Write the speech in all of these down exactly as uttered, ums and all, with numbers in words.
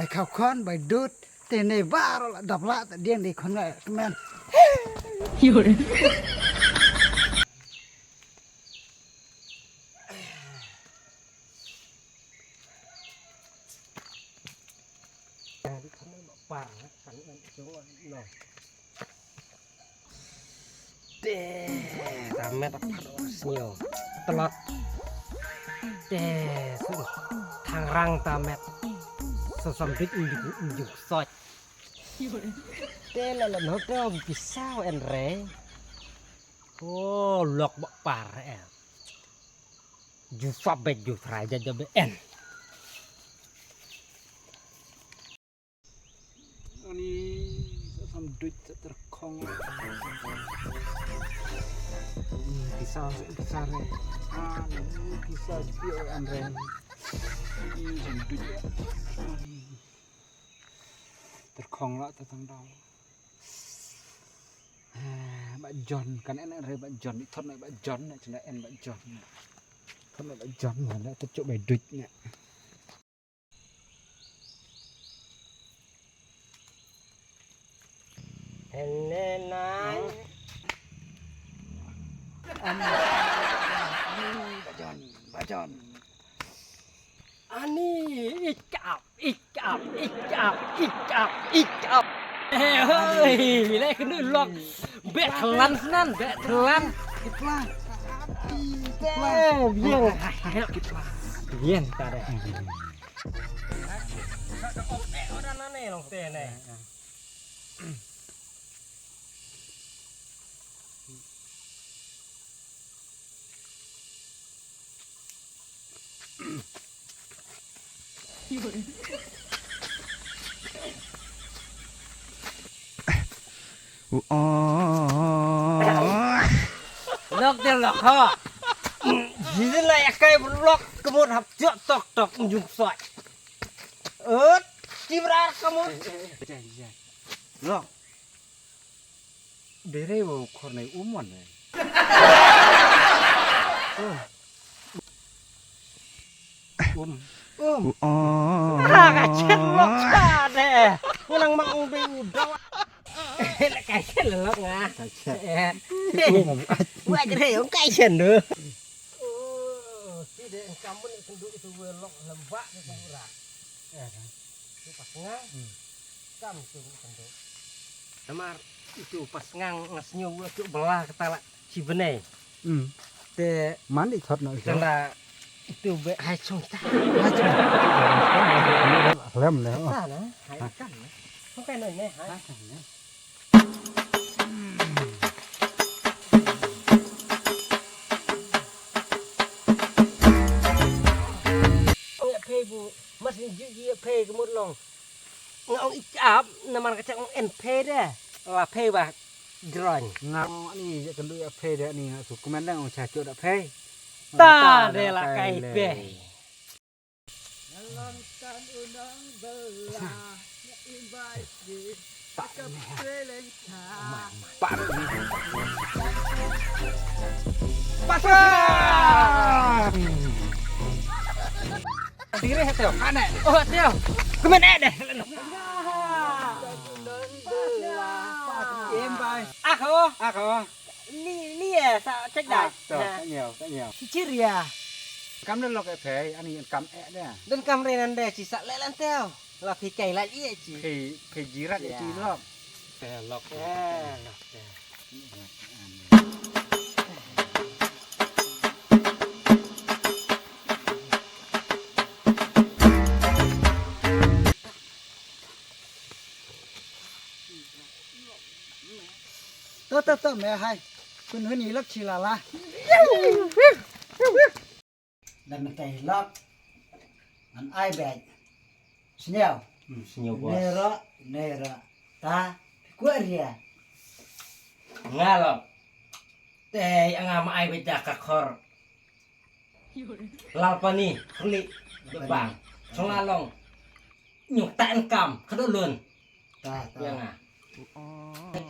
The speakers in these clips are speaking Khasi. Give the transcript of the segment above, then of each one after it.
Khaw khon bai dud, te ne baroh la dap la ta diang de khon ngai kmen. Te, ta met ap phat ong sngew. Tlot. Te, su thangrang ta met. Su sam dik injuk injuk sot. Te la la no te ong pisa en re. Oh, lok ba par eh. Ju sap bet ju thrai ja ja be en. Ani sa sam duit sa terkhong. Pisa pisa re. Ani pisa spi o an re. Ani sam duit. Ani terkhong la ta tang dau. Ah, ba John kan en re ba John di thot na ba John na chena en ba John. Thot na ba John na ta chuk bai duit na. Hene nai. Ani, ani, Bajon, Bajon. Ani, ikap, ikap, ikap, ikap, ikap. Eh, hoi, le kenu lok. Bek telan senan, bek telan. Kepla. Kepla. Eh, biang. Kepla. Biang tare. Lok de lok ho. Jidin la yakai lok kemut hap jok tok tok njung soi. Ot, tibrar kemut. Lok. Dere wo khor nei umon ne. Um. Um. Ah, ka chen lok cha de. Nang mang ung be u daw. Le ka chen lok nga. Ka chen. Eh. Um. Wa jere ung ka chen do. Oh, ti de engkam mun sendu itu we lok lembak ke sendu ra. Eh. Itu pas ngang. Hmm. Kam itu sendu. Namar itu pas ngang ngas nyu we tu bela kata la ci benai. Hmm. Te man di thot no itu. Tanda itu be hai chung ta. Hai chung. Lem le. Ta na, hai kan. Bukan ne hai. Hai kan ne. Ong ïa phei bu, mas ni ju ïa phei ka mut long. Nga ong i chap, namar ka chap ong en phei de. La phei ba jrong. Nga ong ani ïa ka ndu ïa phei de ani nga su kmen dang ong cha chot da phei. Ta de la kai phei. Pasang! Diri ha teo, kane. Oh, teo. Kemen eh deh. Im bai. Ako. Ako. Li, li eh, sa cek dai. Ah, to, ka ngiaw, ka ngiaw. Chichir ya. Kam don lok eh phei, ani kam eh deh. Don kam re nan deh, chi sa le lan teo. La phi kai la ïa chi. Phi, phi jirat ïa chi lok. Te lok. Eh, lok te. To, to, to, me hai. Kun hun i lok chi la la. Da mynta i lok ngan ai beit. Sñiaw. Hmm, sñiaw, boss. Nero, nero. Ta, kwah ria. Nga lok. Te, ïa nga ma ai beit da ka khor. Lalpani, khlieh, bang. Song la long. Ñu ta en kam, ka do lun. Ta, ta. Ïa nga.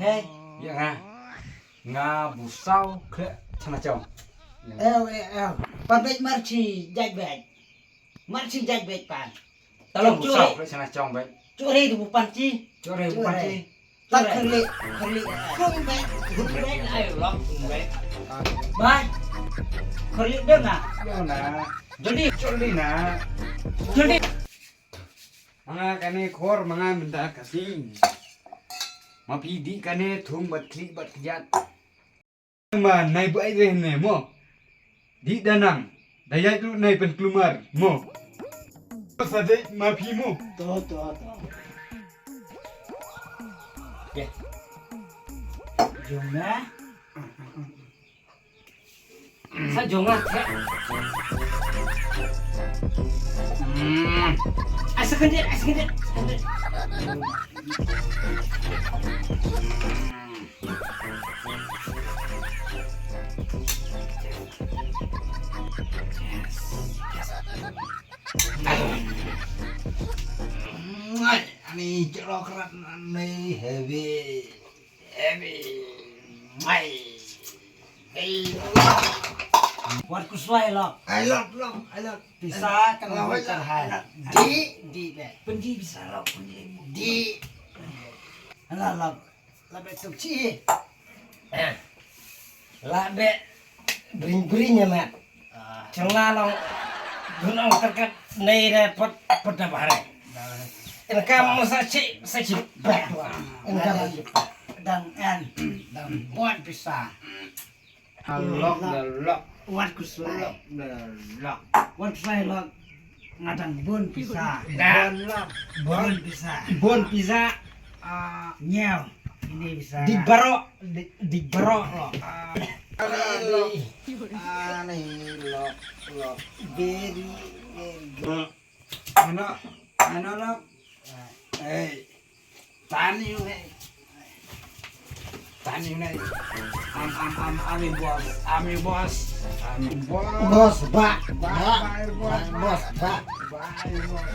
Hey, ïa nga. Nga bu saw khleh chana chong. Ew, ew, ew. Pa bej marchi, jaj bej. Marchi jaj bej pan. Alo, chore. Chore, chore, chore. Chore tu bukan ci. Chore, bukan ci. Tak kerli, kerli. Kung be, kung be, ayo, lok, kung be. Bai. Kerli dong na. Dong na. Jodi. Jodi na. Jodi. Manga kane khor, manga mynta ka sing. Ma phi dih kane thung bad khlieh bad kjat. Ma nai bu ai reh ne mo. Dih da nang. Da ïaid ruh nai pynkulmar mo. Sa dei ma phi mo. To, to, to. Deh. Jong na. Sa jong nga, ya. Hmm. Ai, sekejap, ai, sekejap, sekejap. Ai, ani jeruk rat ani heavy. Heavy. Mai. Hey. Wat khuslai lok. Ai lok, lok, ai lok. Pisa kan lok, lok, lok. Di, di be. Pynji pisa lok, pynji. Di. Ala lok. La be tuk chi. Eh. La be bring bring ya mat. Chang la long. Gun ong terkat nei re pot pot da bahare. Inkam mo sa chi sa chi. Inkam dan en dan bon pisa. Lok da lok. Wat khuslai. Lok da lok. Wat khuslai lok. Ngadang bon pisa. Da. Bon lok. Bon pisa. Bon pisa. Ah, nyau. Ini pisa. Di barok, di, di barok lok. Ah, ani lok, lok. Very, very good. Ano, ano lok. Hey. Tani ne. Tani ne. Am, am, am, ami boss. Ami boss. Ami boss. Boss, ba. Ba, ba, boss. Boss, ba. Ba, boss.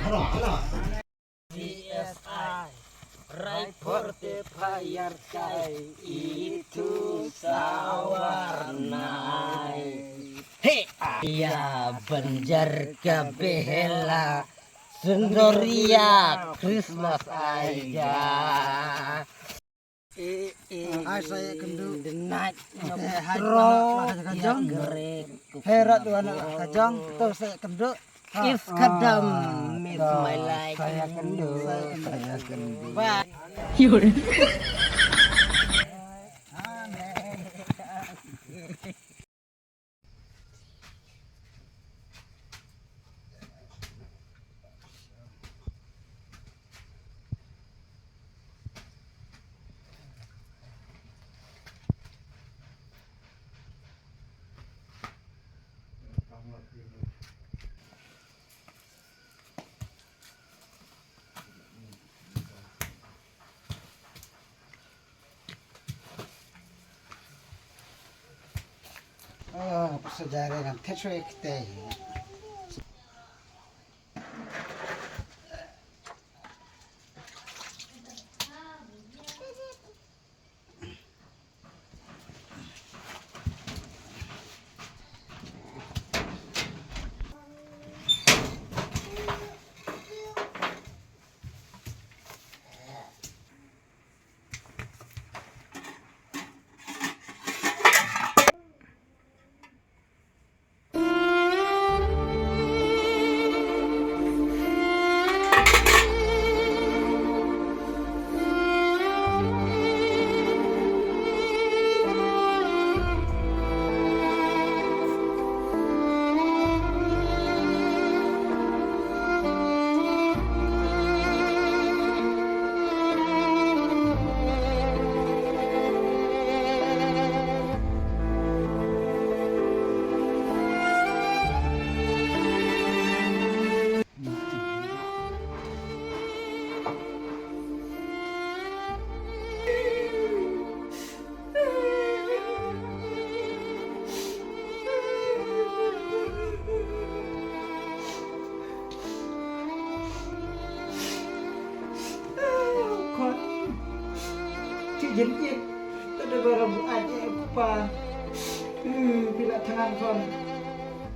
Hello, hello. P S I. Right for the fire kai itu sawarnai. Hey, ya banjar ka behela. Sundoria Christmas aida. Eh, eh, ai, saya kendu. The night. Eh, hai, strong, kajong. Herat dua anak kajong, tu saya kendu. If kadam, miss my life. Saya kendu, saya kendu. Bye. Oh, pasal jari kan, teh cuek teh. Khun, ti jin it, ta da bara bu ai e ku pa. Phi la thngan khun.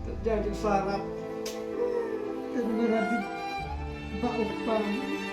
Ta ja ju sarap. Ta da bara bu. Upper.